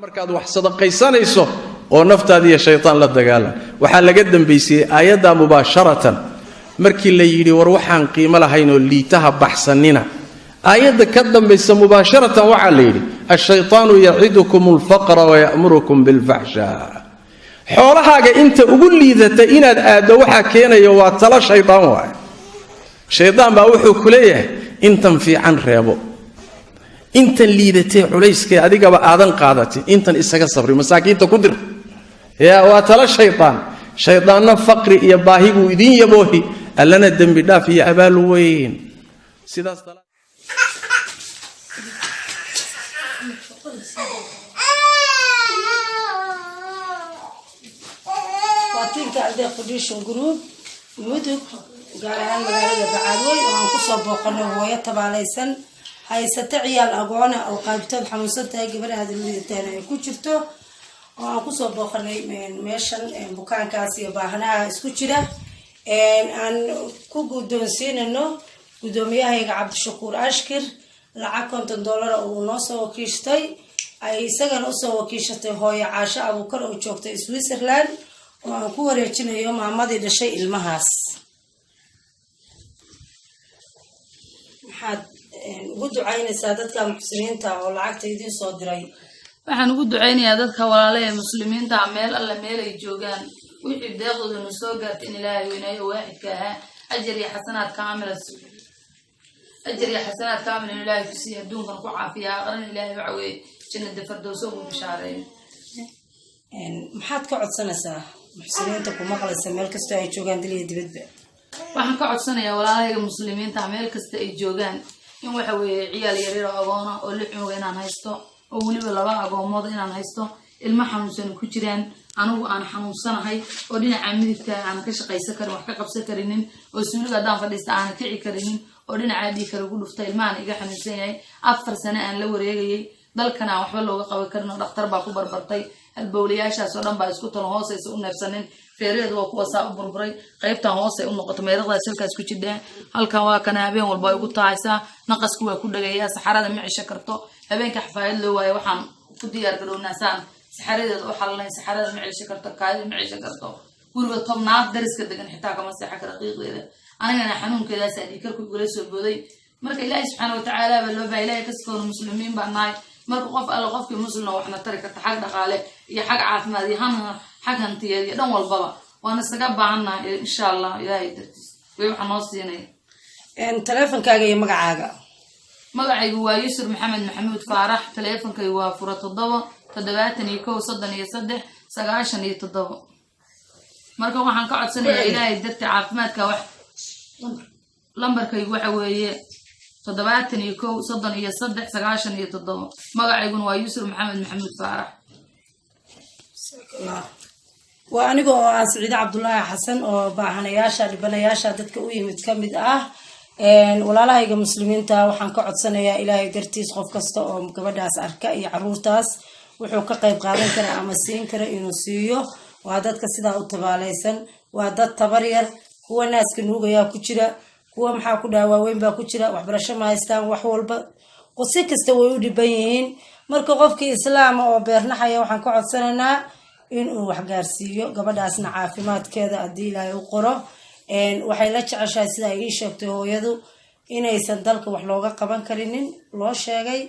Markaad wax sadaqaysanayso oo naftaada iyo shaytaan la dagaalan. Waxaa laga dambaysiiyey aayaddaa mubaasharatan markii la yidhi war waxaan qiimo lahaynoo liitaha baxsanina. Aayadda ka dambaysa mubaasharatan waxaa la yidhi ashaytaanu yacidukum alfaqra waya'murukum bilfaxshaa. Xoolahaaga inta ugu liidata inaad aaddo waxaa keenaya waa talo shaydaan waay. Shaydaan baa wuxuu ku leeyahay intan fiican reebo, intan liidatee culayskee adigaba aadan qaadatin, intan isaga sabri, masaakiinta ku dir. Ya, waa talo shaydaan. Shaydaanna faqri iyo baahi buu idiin yaboohi, allana dembi dhaaf iyo abaal weyn. Sidaas. Waa tiimka Aldeeq Foundation Group Mudug, gaar ahaan magaalada Bacaadweyn, oo aan kusoo booqanay hooyo tabaalaysan, haysata ciyaal agoona oo qaybtood xanuunsan tahay, gabadhaada liidataan ay ku jirto, oo aan kusoo booqanay meeshan bukaankaas iyo baahanaha isku jira. Aan ku guddoonsiinayno guddoomiyahayga Cabdishakuur Ashkir lacag $50 oo uu noo soo wakiishtay, ay isagana usoo wakiishatay hooyo Caasho Abuukar oo joogtay Switzerland, oo aan ku wareejinayo maamadii dhashay ilmahaas. Maxaad ugu ducaynaysaa dadka muxsiniinta oo lacagta idiin soo diray? Waxaan ugu ducaynayaa dadka walaala ee muslimiinta ah meel alle meel ay joogaan, wixii deeqdooda na soo gaarta, in Ilaahay weynaayo oo waaxidka ahaa ajar iyo xasanaad kaamila, ajar iyo xasanaad kaamil in Ilaahay ku siiya, adduunkan ku caafiya, aqrana Ilaahay waxa weeye jannada fardowso ugu bishaareeyo. Maxaad ka codsanaysaa muxsiniinta ku maqlaysa meel kastoo ay joogaan, dal iyo dibadba? Waxaan ka codsanayaa walaalahayga muslimiinta ah meel kasta ay joogaan in waxa weeye ciyaal yaryar oo agoona oo lix cunuga inaan haysto, oo weliba laba agoomood inaan haysto, ilmo xanuunsan ku jiraan, anigu aan xanuunsanahay oo dhinaca midigta aanan ka shaqaysan karin, wax ka qabsan karinin, oo suuliga haddaan fadhiista aanan kici karinin, oo dhinacaa dhiig kale ugu dhufta, ilmahan iga xanuunsan yahay, 4 sano aan la wareegayay, dalkan aan waxba looga qaban karin, oo dhakhtar baa ku barbartay, halbowlayaashaas oo dhan baa isku talan, hoosaysa u neefsanin, feeraheedu waa kuwa saa u burburay, qaybtan hoosay u noqoto, meeraqdaas halkaas ku jidhaa, halkan waa kana, habeen walba ay ugu tahaysaa, naqasku waa ku dhagayaa, saxarada ma cesho karto, habeenka xafaayad loo waayo, waxaan ku diyaar garownaa saan saxaradeeda u xalalayn, saxarada ma cesho karto, kaadida ma cesho karto, guriga tobnaad dariska degan xitaa kama seexan kara qiiqdeeda, anigana xanuunkeedaasaa dhiigkarku igula soo booday. Marka Ilaahay subxaana watacaala baa loo bahay, Ilahay kaskoona muslimiin baa nahay. Marka qof alle qofkii muslimna waxna tari karta xag dhaqaale iyo xag caafimaad iyo xag hantiyeed iyo dhan walbaba, waan isaga baahannahay, insha Allah, Ilaahay dartiis way waxa noo siinaya. Taleefonkaaga iyo magacaaga? Magacaygu waa Yusuf Maxamed Maxamuud Faarax. Taleefonkaygu waa 07 71 33 97. Marka waxaan ka codsanayaa Ilaahay darti caafimaadka wax. Lambarkaygu waxa weeye 71 33 97. Magacayguna waa Yuusuf Maxamed Maxamuud Faarax. Waa aniga oo ah Siciide Cabdulaahi Xasan, oo baahanayaasha dhibanayaasha dadka u yimid ka mid ah. Walaalahayga muslimiinta waxaan ka codsanayaa Ilaahay dartiis, qof kasta oo gabadhaas arka iyo caruurtaas wuxuu ka qayb qaadan kara ama siin kara inuu siiyo. Waa dadka sidaa u tabaalaysan, waa dad tabar yar, kuwa naaska nuugayaa ku jira, kuwa maxaa ku dhaha waaweyn baa ku jira, waxbarasho ma haystaan, wax walba si kasta way u dhiban yihiin. Marka qofkii islaama oo beernaxaya waxaan ka codsanaynaa inuu waxgaarsiiyo gabadhaasna caafimaadkeeda haddii Ilaahay u qoro. Waxay la jeceshahay, sida ay ii sheegtay hooyadu, inaysan dalka wax looga qaban karinin loo sheegay.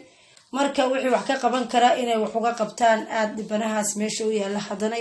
Marka wixii wax ka qaban karaa inay wax uga qabtaan aada dhibanahaas meesha u yaalla haddana.